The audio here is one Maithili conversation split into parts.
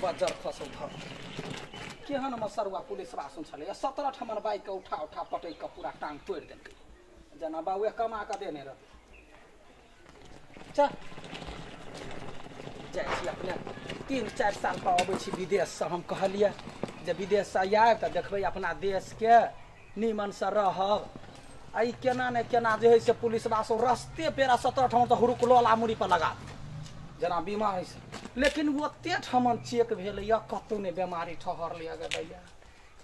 बजर खसौ धर केहन मसरुआ पुलिस रासन छलै 17 ठमन बाइक के उठा उठा पटैक के पूरा टांग तोड़ि देलकै जेना बाबू कमा के देने रहतै। चल जाइ छी अपने 3-4 साल पर अबै छी विदेशसँ। हम कहलियै जे विदेशसँ आयब तऽ देखबै अपना देशके नीमनसँ रहब। आ ई केना ने केना जे है से पुलिसवा सब रस्ते पेरा 17 ठाम तऽ हुरुक लोला मुड़ी पर लगा दे जेना बीमारी से। लेकिन ओते ठमन चेक भेलैया कतौ नहि बेमारी ठहरलै गे दैया।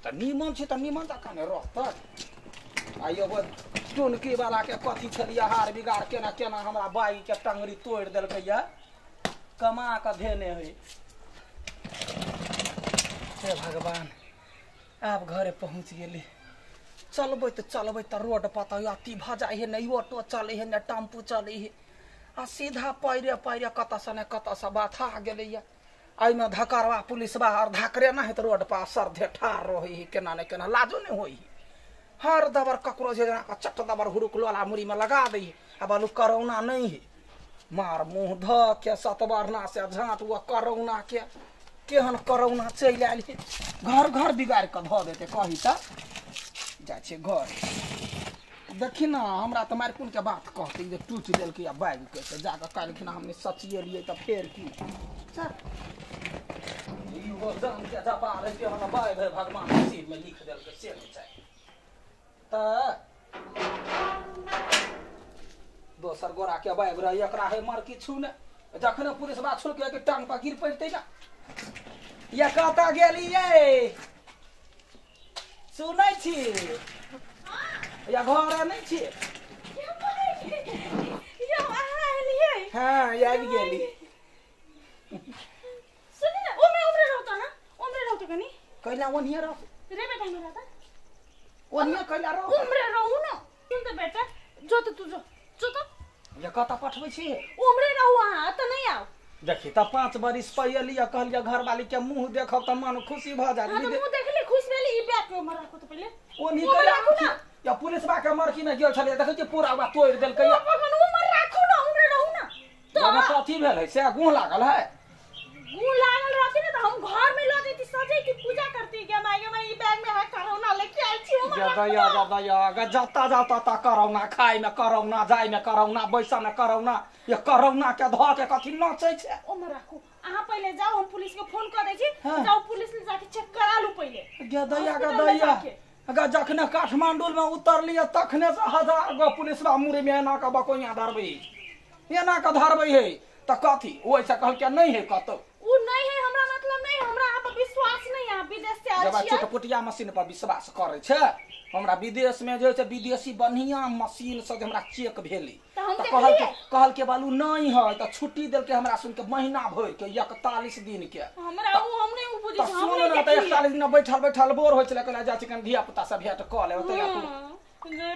तऽ नीमन छै तऽ नीमन जकाँ ने रहतै। आ एगो टुनकी वाला के कथी छलियै हार बिगाड़ केना केना हमरा बाइक के टंगरी तोड़ि देलकैया कमा कऽ धेने है। हे भगवान आब घरे पहुँच गेली। चलबै तऽ चलबै तऽ रोड पर तऽ अथी भऽ जाइ है, नहि ऑटो चलै है नहि टेम्पू चलै है आ सीधा पैरे पैरे कतऽसँ ने कतऽसँ बाथा गेलैया। एहिमे धकरवा पुलिसवा आओर धकरे ना है तऽ रोड पर सरधे ठाढ़ रहै है केना ने केना लाजो नहि होइ है। हर दबर ककरो जे जेना चट दबर हुरुक लोला मुड़ीमे लगा दै है आ बालू करोना नहीं है। मार मुँह धऽ के सतबरना से झाँट हुआ करोना के केहन करोना चलि आयल है घर घर बिगाड़ि कऽ धऽ देतै कही तऽ जाइ छियै घर। देखी ने हमरा तऽ मारि कोनके बात कहतै जे टूटि देलकै आ बाइक के जाकऽ काल्हिखिना हम सचिएलियै तऽ फेर की इहो जान के जपा रहै केहन बाइक है भगवान नसीबमे लिख देलकै से नहि चाही। तऽ दोसर गोरा के बाइक रहै एकरा है मर किछु नहि जखने पुलिसवा छुलकै कि टांग पर गिर पड़तै ना। या कतऽ गेलियै सुनै छी या घरे नहि छी? हाँ आबि गेली। सुनि न ओमरे ओमरे रहतो ना ओमरे रहतो कनी कैला ओनिये रह रे बेटा हमरा त ओनिये कैला रह ओमरे रहू न। सुन त बेटा जो त तू जो जो त या कतऽ पठबै छी? ओमरे रहू अहाँ त नहि आउ। देखी तऽ 5 बरिस पहिले कहलियै घरवाली के मुँह देखब तऽ मन खुशी भऽ जायत। मुँह देखली खुश भेली। ई बैग के राखू तऽ पहिले ओनी के राखू ना या पुलिसवा के मरकी ने गेल छलै देखै छियै पूरा ओकरा तोड़ि देलकै। उमर राखू ना उमरे रहू ना। तऽ कथी भेल है से गुह लागल है? गुह लागल रहती ना तऽ हम घर में लऽ जैती सजैती पूजा करती गे माय गे माय ई बैग में है करोना लेके आयल छी उमर गदया गदया ग जता जाता ता करोना खाय में करोना जाय में करोना बैसा में करोना ये करोना के धऽ के कथी नचै छै। उमर राखू अहाँ पहिले जाउ हम पुलिस के फोन कऽ दै छी जाउ पुलिस ले जाके चेक करा लू पहिले। गदया गदया अगर जखने काठमांडू में उतरलियै तखने से 1000 गो पुलिसवा मुड़ी में एना कऽ बकोइया धरबै एना कऽ धरबै है तऽ कथी ओहिसँ कहलकै नहि है कतौ उ नहीं है। हमरा मतलब नहीं हमरा अहाँ पर विश्वास नहीं है विदेश से आयल जब छियै। चुटपुटिया मशीन पर विश्वास करै छै। हमरा विदेश में जे छै विदेशी बढ़िया मशीन से हमरा चेक भेलै तऽ कहलकै कहलकै बालू नहीं है तऽ छुट्टी देलकै हमरा सुन के महीना भरि के 41 दिन के। हमरा उ हम नहीं उ बुझै तऽ छी हम सुन नहीं ने तऽ देखलियै। 41 दिन बैठल बैठल बोर होइ छलै कहलियै जाइ छी कनि धिया पुता से भेंट कऽ लेब तैया तू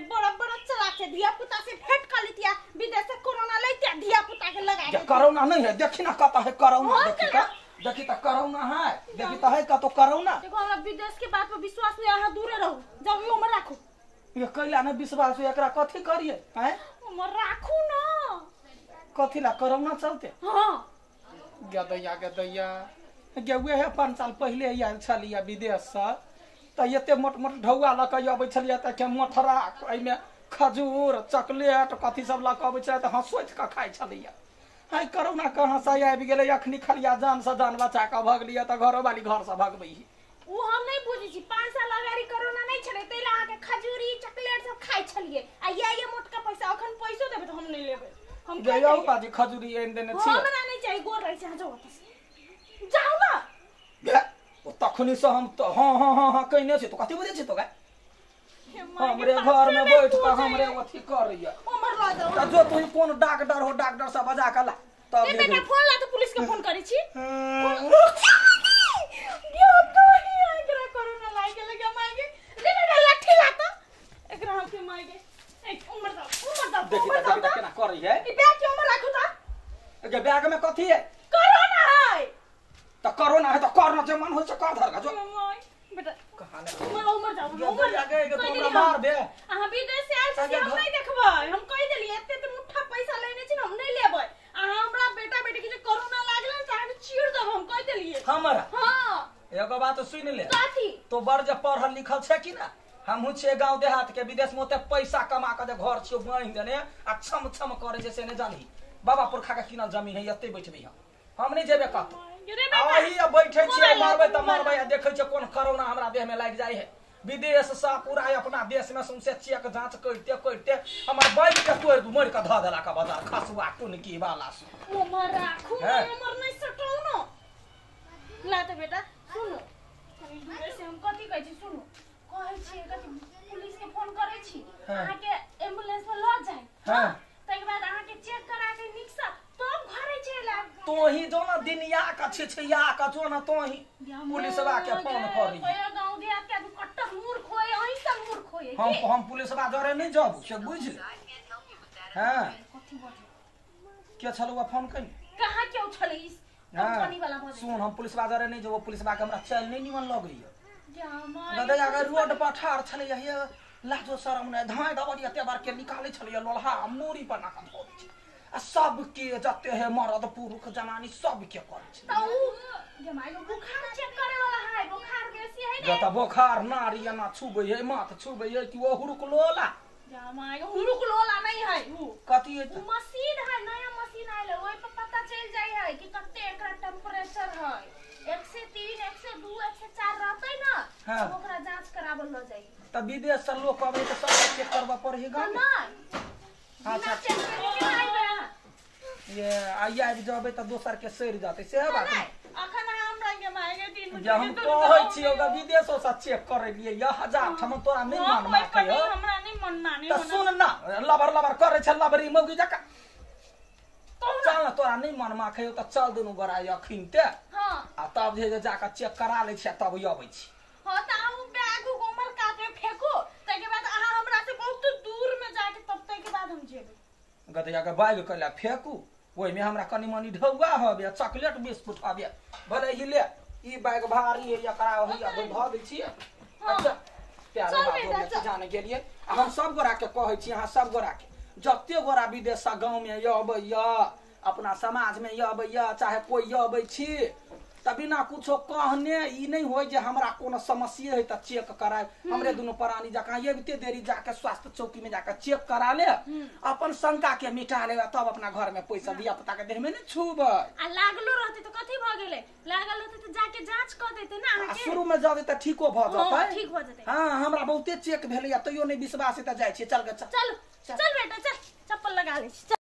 बड़ा बड़ा चलाक छै धिया पुता से भेंट कऽ लेतिया विदेश से कोरोना लैतिया धिया पुता के लगा जे देतिया। करोना नहीं है देखी ना कतऽ है करोना हम देखी केना? तऽ देखी तऽ करोना है देखी तऽ है कतौ करोना। देखो हमरा विदेश के बात पर विश्वास नहीं अहाँ दूरे रहू जाउ ई उमर राखू। ये कैला ने विश्वास हो एकरा कथी करिए हैं? उमर राखू ना कथी ला करोना चलते? हाँ गदैया गदैया गे उएह 5 साल पहिले आयल छलियै विदेशसँ तऽ एते मोट मोट ढौआ लऽ कऽ अबै छलियै तऽ के मोठरा एहिमे खजूर चॉकलेट कथी सब लऽ कऽ अबै छलै तऽ हँसोथि कऽ खाइ छलैया। आइ करोना कहाँसँ आबि गेलै अखनी खलिया जानसँ जान बचा कऽ भगलियै तऽ घरोवाली घरसँ भगबै है। उ हम नहीं बुझै छी 5 साल अगाडि कोरोना नहीं छलै तै ला अहाँके खजूरी चॉकलेट सब खाइ छलियै आ ये मोटका पैसा अखन पैसो देबै तऽ हम नहीं लेबै। हम गे यौ बाजी खजूरी आनि देने छियै। हमरा नहीं चाही गोर रहै छै अहाँ जाउ ओतऽ से जाउ ना। गे ओ तखनी से हम तऽ हाँ हाँ हाँ हाँ कहिने छी तो कथी बुझै छी तो गे हमरे घर में बैठ कऽ हमरे अथी करैया उमर लऽ जाउ। तऽ जो तू कोन डॉक्टर हो डॉक्टर से बजा कऽ ला तब ए बेटा फोन ला तऽ पुलिस के फोन करै छी। एकरा कोरोना लागि गेलै गे माय गे रे बेटा लाठी ला तऽ एकरा हम के माय गे ए उमर दाও उमर दाओ देखी उमर तऽ दाओ देखी तऽ केना करै है। ई बैग के उमर राखू तऽ गे बैग में कथी है? कोरोना है तऽ कोरोना है तऽ करना जे मन होइ छै कर धर जो माय बेटा कहाँ ने उमर उमर जाउ उमर गे गे गे कहि तो देलियै हमरा हम। मार दे। अहाँ विदेश से आयल छी आगे हम घर नहीं देखबै। हम कहि देलियै एते एते मुट्ठा पैसा लेने छी ने हम नहीं लेबै। अहाँ हमरा बेटा बेटी के जे कोरोना लागल ने तऽ अहाँके चीर देब हम कहि देलियै। देलिए हमरा। हां एगो बात सुन ले। कथी? तो बड़ जे पढ़ल लिखल छै कि ना? हमहू छियै गांव देहात के, विदेश में ओते पैसा कमा के जे घर छियो बान्हि देने आ छम छम करे जे से नहि जानही। बाबा पुरखा के किनल जमीन है, एते बैठबै हम नहि जेबै कतौ। अही बैठे छियै, मरबै तऽ मरबै। आ देखै छियै कोन कोरोना हमरा देह में लागि जाइ है। विदेश से पूरा अपना देश में सौंसे चेक जांच करते करते हमर बैग के तोड़ मरि के धऽ देलक बाजार खसुआ टुनकी वाला से। हमर राखू हमर नहि सटाउ न। ला त बेटा सुनू, कनी दूरे से हम कथी कहै छी सुनू। कहै छी कथी पुलिस के फोन करै छी, अहाँ के एम्बुलेंस में ल जाय। हां तकर बाद अहाँ के चेक करा के नीक से तब घरे चलि आयब। तोही जो ना दिनिया का छिछिया का जो ना तोही पुलिसवा के फोन करी। गांव देहात के आदमी कट्टर मूर्ख होय, अहीं सब मूर्ख होय। हम पुलिसवा डरे नहीं जाबू से बुझ ले। हां कथी बजे के छलुआ फोन कनी? कहां क्यों छलै इस कंपनी वाला बजे? सुन, हम पुलिसवा डरे नहीं जाबू, पुलिसवा के हमरा चल नहीं निमन लगैया। दादा अगर रोड पर ठार छलै हे, लाजो शरम नै धाय दबरिया ते बार के निकालै छलै लोलहा मूड़ी बना के धो दै छै। आ सबके जते है मर्द पुरुष जनानी सबके करै छै। त उ जमाई बुखार चेक करे वाला है, बुखार बेसी है ने। जत बुखार नारी एना छुबै है, माथ छुबै है कि ओ हुरुक लोला। जमाई हुरुक लोला नहीं है उ। कथी है? उ मशीन है, नया मशीन आयल है, ओइ पर पता चल जाय है कि कते एकरा टेंपरेचर है। 103 102 104 रहतै ना। हाँ। तब ओकरा जांच कराबल ल जाई। त विदेश से लोग आबै त सब चेक करबा पड़ै गांव में। नहीं अच्छा चेक करे आइबे ये आई आबि जबै त दोसर के सड़ जातै से बात। अखन हमरा के मायगे दिन जे हम कहै छियै ओकरा विदेशो से चेक करै लिए या हजार ठाम तोरा नहि मन मानै। हमरा नहि मन मानै। त सुन ना, लबर लबर करै छै लबरी मौगी जका। चल ना, तोरा नहि मन माखै त चल दुनू गोरा अखिन ते। हां आ तब जे जाके चेक करा लै छियै तब अबै छी। हां त अहूँ बैग उमर काटे फेकू, तके बाद अहाँ हमरा से बहुत दूर में जाके तब तके बाद हम जेबै। गदैया के बैग कैला फेकू, ओहिमे हमरा कनी मनी ढौआ हबे, चॉकलेट बिस्कुट हबे, भले ही ले ई बैग भारी है एकरा होइया धऽ दै छियै। अच्छा प्यारो बाबू जाने गेलियै। आ हम सब गोरा के कहै छी, अहाँ सब गोरा के जते गोरा विदेश से गाँव में अबैया, अपना समाज में अबैया, चाहे कोई अबै छी त बिना कुछो कहने ई नहीं होय जे हमरा कोनो समस्या है त चेक कराय। हमरे दुनू प्राणी जकाँ अबिते देरी जाके स्वास्थ्य चौकी में जाके चेक करा ले, अपन शंका के मिटा ले, तब अपना घर में पैसा दिया पता के देह में नहीं छुबै। आ लागलो रहते त कथी भ गेलै? लागल रहते त जाके जांच क देते ना अहाँ के। शुरू में जाबे त ठीको भ जतै। ठीक भ जतै। हां हमरा बहुते चेक भेलै तैयो नहीं विश्वास है त जाइ छी। चल गे चल चल चल बेटा चल, चप्पल लगा ले।